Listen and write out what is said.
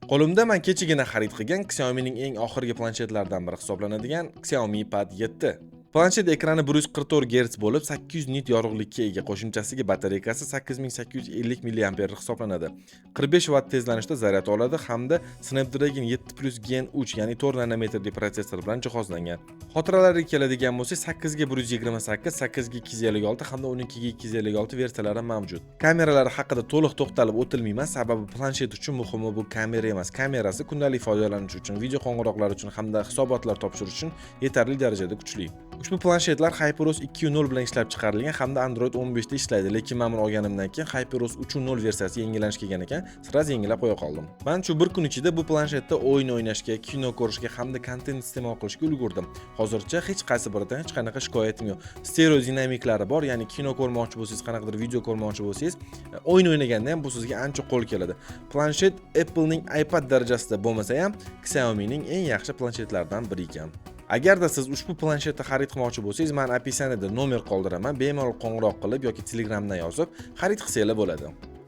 Qo'limda man kechagina xarid qilgan Xiaomining eng oxirgi planshetlaridan biri hisoblanadigan Xiaomi Pad 7. Planshet ekrani 144 Hz bo'lib, 800 nit yorug'likka ega. Qo'shimchasiga batareykasi 8850 mAh hisoblanadi. 45 vatt tezlanishda zaryad oladi hamda Snapdragon 7 Plus Gen 3, ya'ni 4 nanometrli protsessor bilan jihozlangan. Xotiralariga keladigan bo'lsak, 8 ga 128, 8 ga 256 hamda 12 ga 256 versiyalari mavjud. Kameralari haqida to'liq to'xtalib o'tilmayman, sababi planshet uchun muhimi bu kamera emas. Kamerasi kundalik foydalanish uchun, video qo'ng'iroqlar uchun hamda hisobotlar topshirish uchun yetarli darajada kuchli. Ushbu planshetlar HyperOS 2.0 bilan ishlab chiqarilgan hamda Android 15 da ishlaydi, lekin men buni olganimdan keyin HyperOS 3.0 versiyasi yangilanish kelgan ekan, сразу yangilab qo'ya qoldim. Men shu bir kun ichida bu planshetda o'yin o'ynashga, kino ko'rishga hamda kontent iste'mol qilishga ulgurdim. Hozircha hech qaysi biridan hech qanaqa shikoyatim yo'q. Stereo dinamiklari bor, ya'ni kino ko'rmoqchi bo'lsangiz, qanaqadir video ko'rmoqchi bo'lsangiz, o'yin o'ynaganda ham bu sizga ancha qo'l keladi. Planshet Applening iPad darajasida bo'lmasa ham, Xiaomining eng yaxshi planshetlaridan biri ekan. Agarda siz ushbu planshetni xarid qilmoqchi bo'lsangiz, men описание da nomer qoldiraman, bemalol qo'ng'iroq qilib yoki Telegramdan yozib xarid qilsanglar bo'ladi.